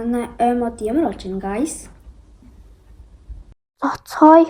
Манай ой мод ямар болж байна guys? Цоцой.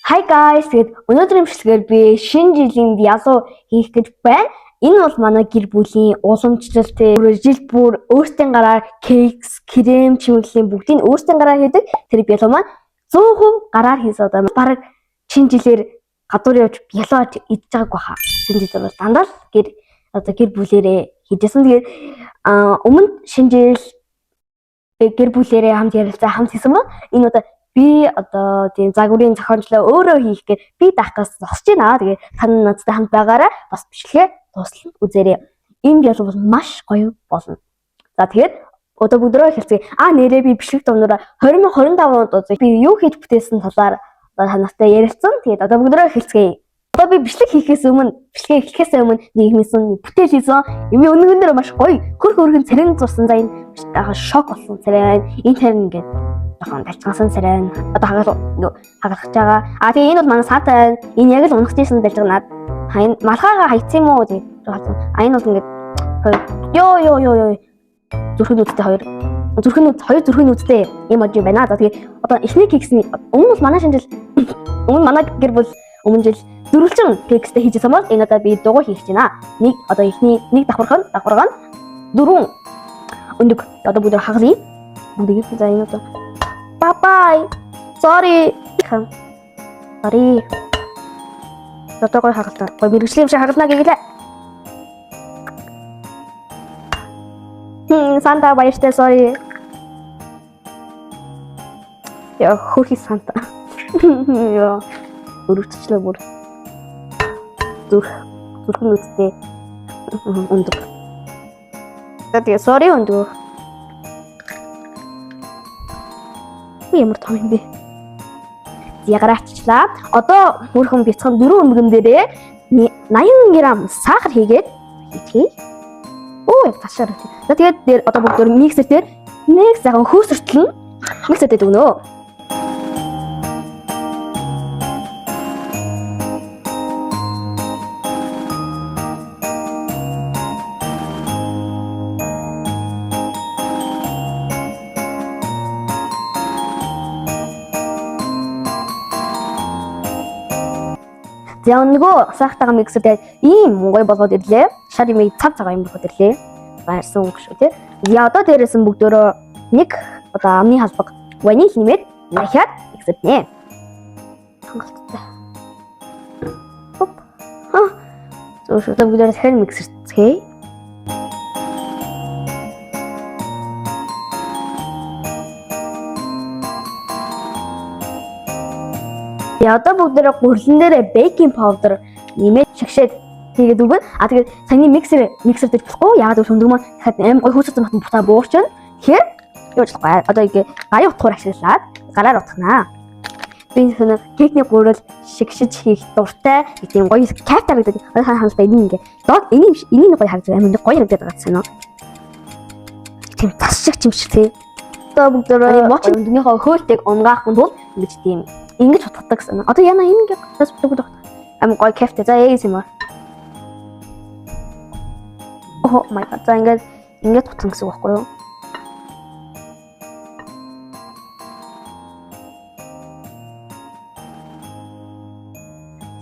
Hi guys. Тэгээд өнөөдрийн бичлэгээр би шинэ жилийн бялуу хийх гэж байна. Энэ бол манай гэр бүлийн уламжлалт жил бүр өөрсдийн гараар кейкс, крем чимэглэлийн бүгдийг өөрсдийн гараар хийдэг. Тэр бялуу маань 100% гараар хийсэн одоо бараг шинэ жилээр гадуур явж бялуу аж идэж байгаагүй хаа. Шинэ жилээр бол дандаа л гэр одоо гэр бүлэрээ хийжсэн. Тэгээд өмнө шинэ жил гэр бүлэрээ хамт ярилцаа хамт хийсэн ба энэ удаа би одоо тийм загварын зохиомжлоо өөрөө хийх гэж би даах гэж зогсож байна. Тэгээ та надтай хамт байгаарай. Бас бичлэгээ дуслан үзээрэй. Энэ бялуу бол маш гоё болно. За тэгээд одоо бүгдөө эхэлцгээе. А нэрээ би бичлэг дундуур 2025 онд одоо би юу хийж бүтээсэн талаар одоо та нартай ярилцсан. Тэгээд одоо бүгдөө эхэлцгээе. Одоо би бичлэг хийхээс өмнө, бичлэгээ эхлэхээс өмнө нэг юмсан бүтээл хийсэн. Юм өнөг өндөр маш гоё. Хөр хөрхөн царин зурсан. За энэ шок болсон царай байна. Энэ царин ингээд жоохон далжгансан царай байна. Одоо хагалах байгаа. А тэгээ энэ бол манай саатай байна. Энэ яг л унахжсэн далжганаад. Ха энэ малгайгаа хайцсан юм уу тэгээ жоохон. А энэ бол ингээд ёо ёо ёо ёо зүрхэн нүдтэй хоёр зүрхэн нүд хоёр зүрхэн нүдтэй юм од юм байна. За тэгээ одоо эхний кексний өмнө бол манай шинэ жил өмнө манай гэр бүл өмнө жил дөрвөлжин кекстэй хийжсэн бол энэ удаа би дугуй хийх гэж байна. Нэг одоо эхний нэг давхарх нь давхарга нь дөрвөн өндөг. Одоо бүгд хагалъя. Бүгдийг за энэ одоо bye bye. Sorry. Sorry. Одоо гой хагалта. Гой мэрэгжлийн юм шиг хагална гэглээ. Санта баяртай sorry. Яа хөрхи Санта. Яа өрөвчлөө бүр. Зүрх зүрхэн нүдтэй өндөг. За тэгээ sorry өндөг. Би ямар том юм бэ? Ягараачлаа. Одоо хөрхөн бяцхан дөрвөн өмгөн дээрээ 80 г сахар хийгээд хийчихье. Оо яг ташаар. За тэгээд дээр одоо бүгд миксер дээр нэг сайхан хөөсөртлөн миксер дээр өгнө. За нөгөө сахартайгаа миксер дээр ийм гоё болгоод ирлээ. Шар имийг цав цагаан юм болгоод ирлээ. Баярсан өнгө шүү тий. За одоо дээрээс нь бүгдөө нэг одоо амны халбаг ваниль нэмээд дахиад миксернэ. Хангалттай. Хоп. Ха. Зөв шүү. Одоо бүгдөө дахиад миксерцгээе. Я одоо бүгдээрээ гурлан дээрээ baking powder нэмээд шагшээд хийгээд өгнө. А тэгээд саяны миксер дээр болохгүй. Яагаад гэвэл өндөг маань дахиад аим гой хөөцөрсөн батан бутаа буурчин. Тэгэхээр юу ч болохгүй. Одоо ингээ гарын утгаар ашиглаад гараар утгана. Би энэ кейкний гурил шигшиж хийх дуртай. Тийм гоё кайфтай харагдаад. Одоо хамтдаа энэ ингээ доод энэ энэ гоё харагдаад амар гоё харагдаад байгаа гэсэн үү. Тийм тас шиг юм шиг тий. Одоо бүгдээрээ моч өндгийнхөө хөөлтийг унгаахгүй тул ингэж тийм ингэж утгадаг гэсэн. Одоо яна энэ ингэ бас бүгд ам гоё кайфтай. За ASMR. Oh my god. За ингээд ингээд утгана гэсэн үг байхгүй юу?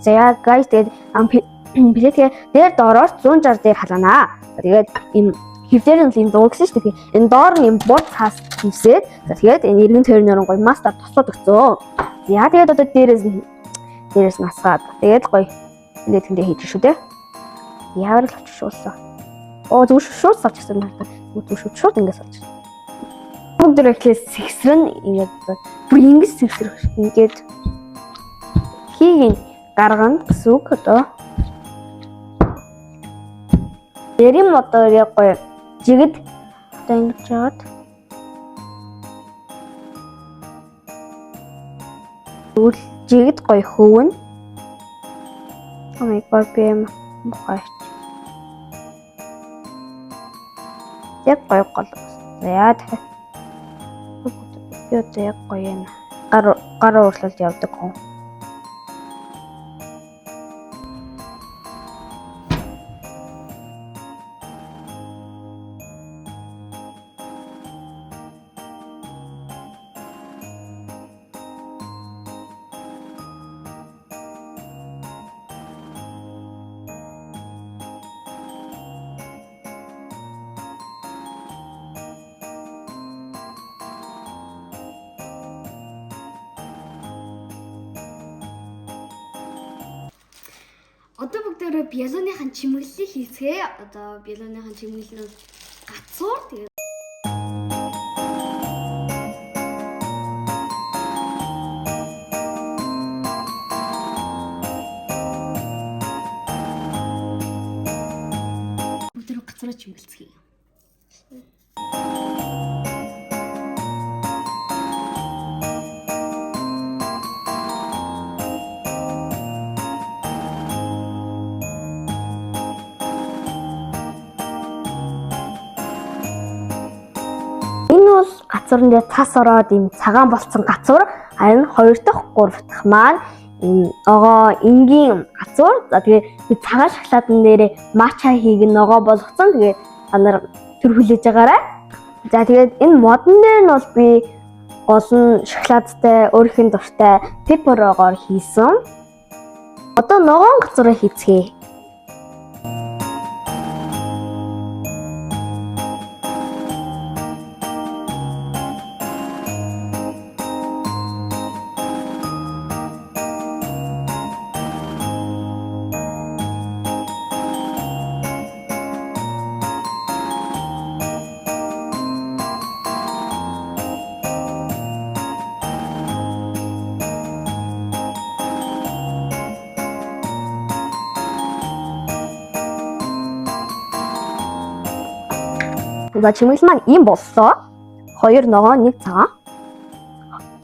За guys тэгээд плетгээ дээр доороор 160 дээр халаанаа. Тэгээд ийм хөвдөр нь ийм дуу гэсэн шүү дээ. Энэ доор нь ийм бод цаас хөвсээд за тэгээд энэ эргэн тойрноор гоё мастер тослоод өгцөө. За тэгээд одоо дээрээс нь асгаад тэгээд гоё ингээд тэндээ хийж шүү дээ. Ямар л очиж шуулсан. Оо зүгээр шууд салчихсан юм байна. Зүгээр шууд ингээд салчихсан. Бүгд дээр эхлээд сэгсрэн ингээд бүр ингэж сэгсрэх ингээд хийг гаргана гэсэн үг одоо. Дэрим одоо яг гоё жигд одоо ингэж жагаад тэгвэл жигд гоё хөвөн. Oh my god би юм мухай. Яг гоё гол. За дахиад би одоо яг гоё юм. Гар гар уурлалд явдаг хүн. Одоо бүгдээрээ бялууныхан чимэглэлийг хийцгээе. Одоо бялууныхан чимэглэл нь бол гацуур. Тэгээд бүгдээрээ гацуураа чимэглэцгээе. Энэ бол гацуурн дээр цас ороод ийм цагаан болцсон гацуур. Харин 2 дахь 3 дахь маань ийм ногоо энгийн гацуур. За тэгээ би цагаан шоколадн дээрээ матча хийг ногоо болгоцсон. Тэгээ та нар төр хүлээж байгаарай. За тэгээд энэ модон дээр нь бол би гол нь шоколадтай өөрийнх нь дуртай пепперогоор хийсэн. Одоо ногоон гацуураа хийцгээе. За чимэглэл маань ийм боллоо. 2 ногоо 1 цагаан.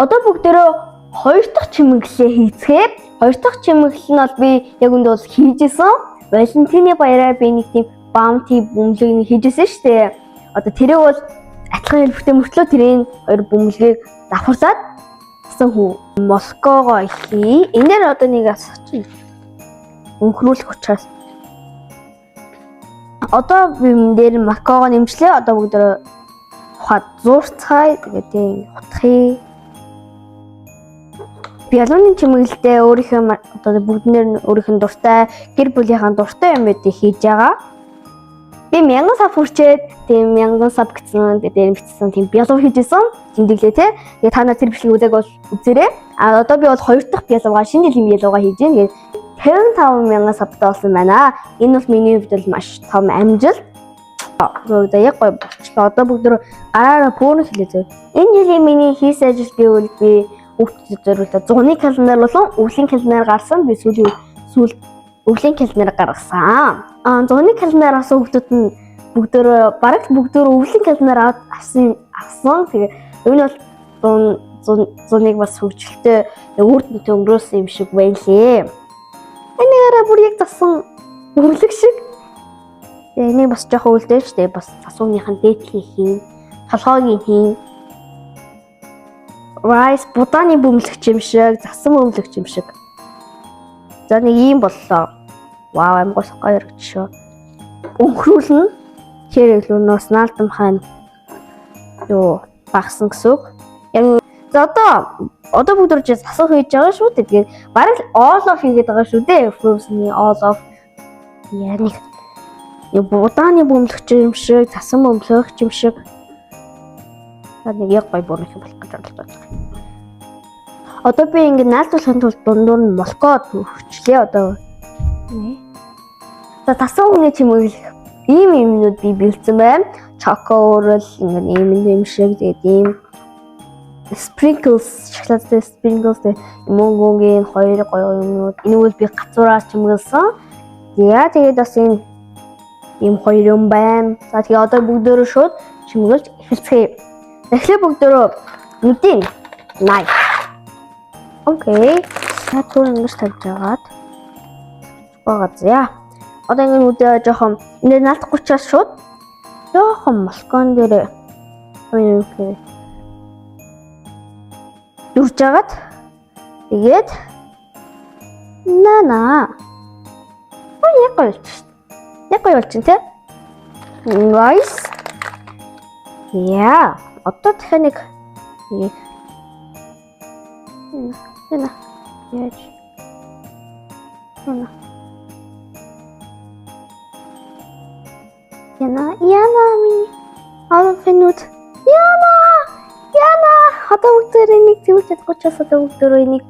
Одоо бүгдээрээ хоёр дахь чимэглэлээ хийцгээе. Хоёр дахь чимэглэл нь бол би яг үндэ бол хийжсэн. Валентины баяраар би нэг тийм bounty бөмбөлгийг нэг хийжсэн шүү дээ. Одоо тэрийг бол адилхан хэлбэртэй мөртлөө тэрийн хоёр бөмбөлгийг давхарсаад гэсэн хүү молокоогоо хий. Энэ дээр одоо нэг асуучих. Өнхрүүлэх учраас одоо би энэ дээр макогоо нэмжлээ. Одоо бүгд ухаад зуурцгаая. Тэгээд тийм хутхий. Бялууны чимэглэлдээ өөрийнхөө одоо бүгднэр нь өөрийнх нь дуртай гэр бүлийнхаа дуртай юм байдгийг хийж байгаа. Би 1000 sub хүрчээд тийм 1000 sub гэсэн тэгээд дээр бичсэн тийм бялуу хийжсэн. Тэмдэглээ те. Тэгээд та нар тэр бичлэгийг үзег бол үзээрэй. А одоо би бол хоёр дахь бялуугаа шинэ жилийн бялуугаа хийж гин. Тэгээд 55,000 sub тай болсон байна. Энэ бол миний хувьд бол маш том амжилт. За яг гоё болчлоо. Одоо бүгд нөр гараараа бөөнө хэлээ зөө. Энэ жилийн миний хийсэн ажил гэвэл би хүүхдэд зориулаад зуны календар болон өвлийн календар гарсан. Би сүүлийн сүүл өвлийн календар гаргасан. Аа зуны календар авсан хүүхдүүд нь бүгдөө бараг л бүгдөө өвлийн календар авсан авсан. Тэгээ энэ бол зун зуныг бас хөгжилтэй үр дүнтэй өнгөрөөсөн юм шиг байлээ. Энийгээрээ бүр яг засан өрлөг шиг. Тэгээ энийг бас жоохон үлдээж тэгээ бас засууных нь дээдлийг хийн, толгойг нь хийн. Rice будааны бөмбөлөгч юм шиг, засан бөмбөлөгч юм шиг. За нэг ийм боллоо. Вау, амар гоё яригдчихшөө. Өнхрүүлнэ. Тэр илүү нуус наалтамхай юу багсан гэсэн үг. Яг за одоо бүгд орж засах хийж байгаа шүү дээ. Тэгээд бараг л all off хийгээд байгаа шүү дээ. Frozen-ы all off. Яа нэг нэг будааны бөмбөлөгч юм шиг, засан бөмбөлөгч юм шиг. За нэг яг гоё бүрнэх болох гэж оролдож байгаа. Одоо би ингэ наалтуулахын тулд дундуур нь молоко хөрчлээ одоо. За тасан хүний чимэглэх ийм юмнууд би бэлдсэн байна. Choco өрөл ингэ ийм юм шиг тэгээд ийм sprinkles шоколадтай sprinkles тэгээд мөнгөгийн хоёр гоё юмнууд. Энэ үйл би гацуураас чимэглэсэн. За тэгээд бас энэ ийм хоёр юм байна. За тэгээ одоо бүгдөө шууд чимэглэж эхэлцгээе. Тэгэхээр бүгдөө нүдийн knife. Okay. Та түр ингэж тавьж агаад байгаа зя. Одоо ингэ нүдээ жоохон энэ наалтахгүй учраас шууд жоохон молокон дээр юм гэх дүрж агаад тэгээд нана. Ой яг гоё болчих шүү дээ. Яг гоё болчих тий. Nice. Яа, одоо дахиад нэг нэг Яна. Яаж. Яна. Яна, Яна миний олон фэнүүд. Яна! Яна! Одоо бүгдээрээ нэг зэвүүр чадахгүй ч бас одоо бүгдээрээ нэг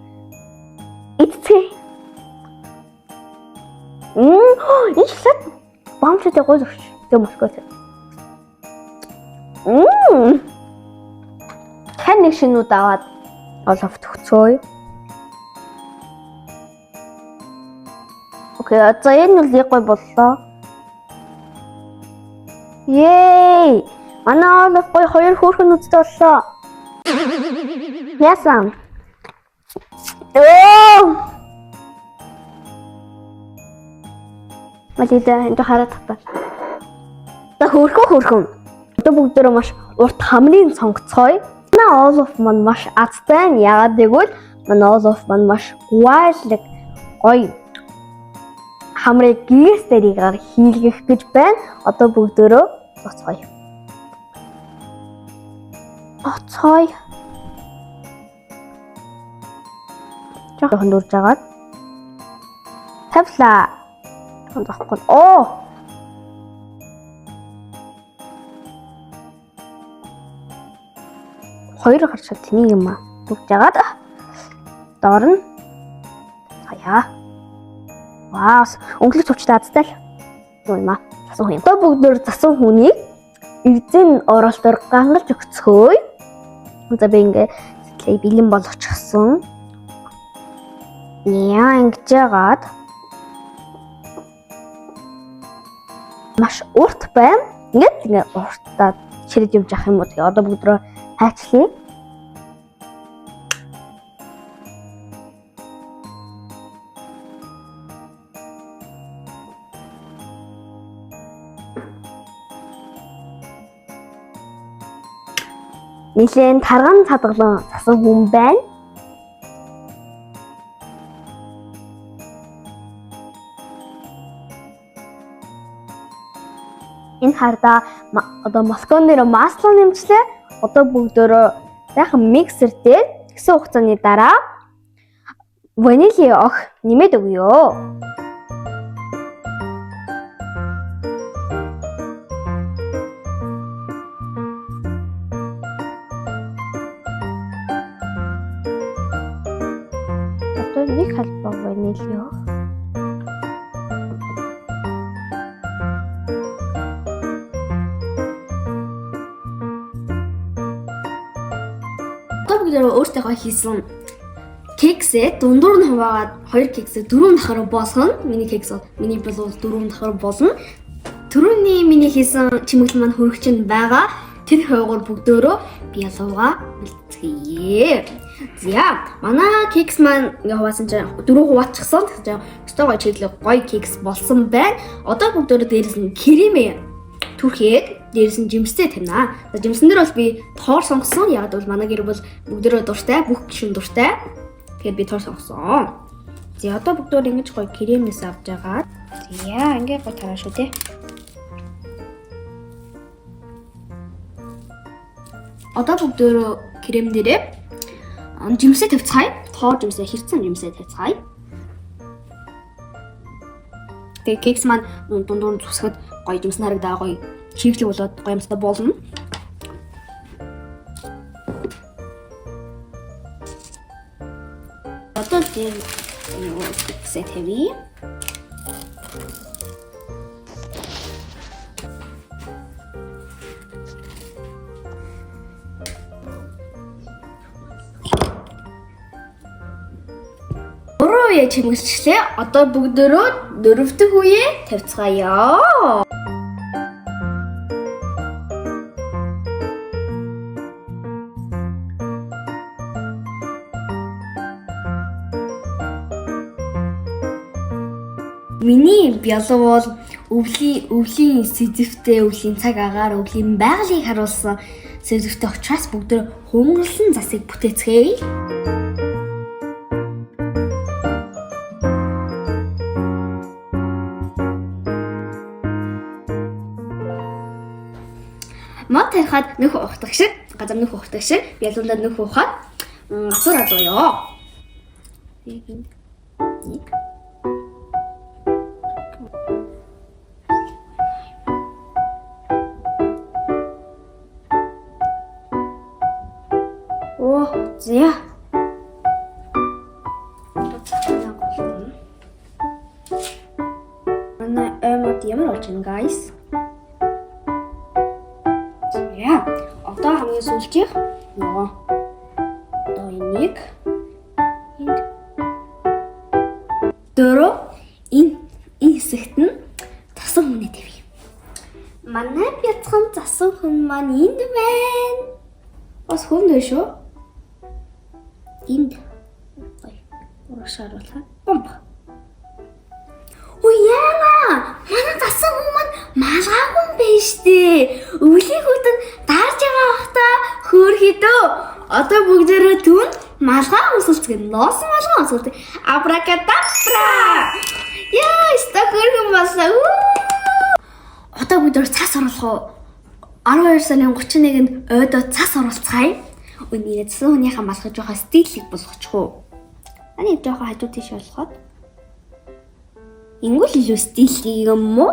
идцгээе. Энэ шоколад бамчтай гоё зөгч. Тэг мөсгөө. Тань нэг шинүүд аваад Олаф төгцөөе. Окей, за энэ бол яг гоё боллоо. Yay! Манай Олаф гоё хоёр хөөрхөн нүдтэй боллоо. Яасан? Оо! Малида энэ хараад тата. За хөөрхөн хөөрхөн. Одоо бүгдээрээ маш урт хамрын сонгоцгоё. Манай Олаф маань маш азтай. Яагаад гэвэл манай Олаф маань маш гуайлаг гоё хамрыг гээс дэрийгээр хийлгэх гэж байна. Одоо бүгдээрөө боцгоё. Боцгоё. Жохон дурж агаад тавлаа. Жохон зохгүй. Оо. Хоёр гарчаад тэнийг юм аа. Дүгж агаад доор нь хаяа. Вау, өнгөлөг төвчтэй азтай л юм аа. Засан хүн юм. Одоо бүгд нөр засан хүнийг эзэн оролтоор гангалж өгцгөөе. За би ингээ сэтгэлээ бэлэн болгочихсон. Яа ингэж яагаад маш урт байна. Ингээд ингээ уртаа чирэж явж ах юм уу. Тэгээ одоо бүгд рүү хайчлаа. Нилээн тарган цадгалан засан хүн байна. Энэ хардаа одоо Москвон дээр масло нэмчлээ. Одоо бүгдөө сайхан миксер дээр тэгсэн хугацааны дараа ванили ох нэмээд өгье. Одоо нэг халбаа ванили ох. Одоо бүгдээ өөртөөхөө хийсэн кексээ дундуур нь хуваагаад хоёр кексээ дөрөв давхар болгоно. Миний кекс бол миний бол дөрөв давхар болно. Түрүүний миний хийсэн чимэглэл маань хөрөгч нь байгаа. Тэр хойгоор бүгдөөрөө бялууга бэлтгэе. За, манай кекс маань ингээ хуваасан чинь дөрөв хуваачихсан. Тэгэхээр чинь өстой гоё чиглэл гоё кекс болсон байна. Одоо бүгдөөрөө дээрээс нь кремээ түрхээд дээрээс нь жимсээ тавина. За жимсэн дээр бол би тоор сонгосон. Яг бол манай гэр бол бүгдээрээ дуртай, бүх гишүүн дуртай. Тэгэхээр би тоор сонгосон. За одоо бүгдээр ингэж гоё кремээс авч байгаа. За ингээ гоё тараа шүү дээ. Одоо бүгдээрээ крем дээрээ жимсээ тавьцгаая. Тоор жимсээ, хэрцэн жимсээ тавьцгаая. Тэгээ кекс маань дундуур нь зүсгэд гоё жимсэн харагдаа гоё чиглэг болоод гоё юмстай болно. Одоо дээр юу кексээ тавья. Гурван үе чимэглэчлээ. Одоо бүгдөө дөрөв дэх үе тавьцгаая. Миний бялуу бол өвлийн сэдэвтэй, өвлийн цаг агаар, өвлийн байгалийг харуулсан сэдэвтэй учраас бүгд хунгалсан засыг бүтээцгээе. Мод тавихад нөх ухдаг шиг, газар нөх ухдаг шиг, бялуундаа нөх ухаад асуур азууё. Нэг. Оо, зя. Ой мод ямар болж байна, guys? За. Одоо хамгийн сүүлчийнх нөгөө одоо энийг энд дөрөв энэ хэсэгт нь цасан хүнээ тавья. Манай бяцхан цасан хүн маань энд байна. Бас хүн дээ шүү. Энд. Ой, урагшаа оруулах. Бомб. Ой яана! Манай цасан хүн маань малгайгүй юм байна штэ. Өвлийн хүтэн даарч байгаа бахта хөөрхөдөө. Одоо бүгдээрээ түн малгай өмсөлцгэн. Ноосон малгай өмсөлт. Абракадабра! Яа, ста хөөрхөн боллоо. Одоо бид нар цас оруулах уу? 12 сарын 31-нд ойдоо цас оруулцгаая. Өнөө цасан хүнийхээ малгай жоохон стилийг болгочих уу? Ани жоохон хажуу тийш болгоход. Ингүүл илүү стилийг юм уу?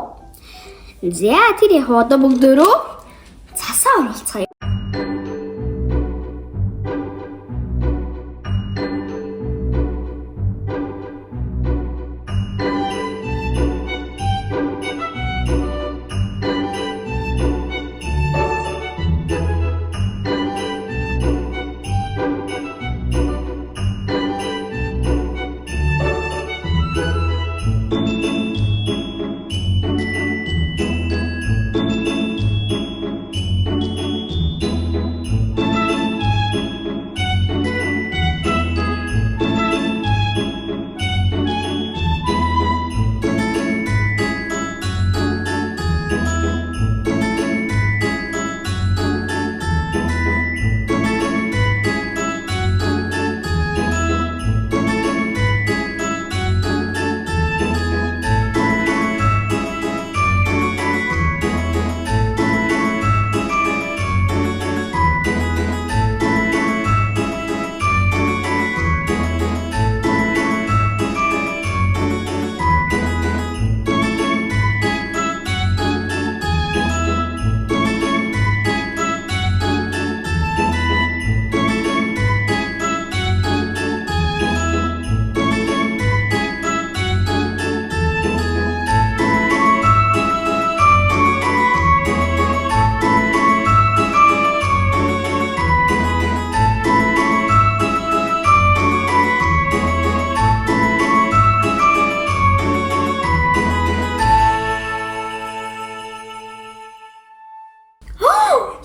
За тэр яг одоо бүгдөө цасаа оруулцгаая.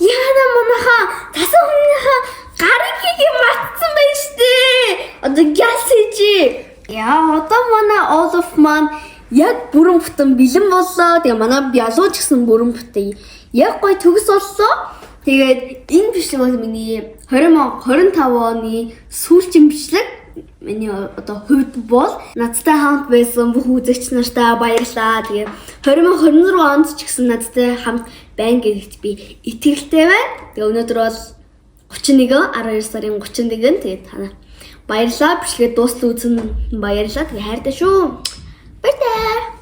Яна манайха тасан хүмүүнийхээ гарыг хийх мартсан байна штэ. Одоо гялс хийжээ. Яа, одоо манай Олаф маань яг бүрэн бүтэн бэлэн боллоо. Тэгээ манай бялуу ч гэсэн бүрэн бүтэн яг гоё төгс боллоо. Тэгээд энэ бичлэг бол миний 2025 оны сүүлчийн бичлэг. Миний одоо хувьд бол надтай хамт байсан бүх үзэгч нартаа баярлалаа. Тэгээ 2026 онд ч гэсэн надтай хамт байна гэдэгт би итгэлтэй байна. Тэгээ өнөөдөр бол 31 12 сарын 31-нд тэгээд та нар баярлалаа. Бичлэгээ дуустал үзсэн баярлалаа. Тэгээ хайртай шүү. Баяртай.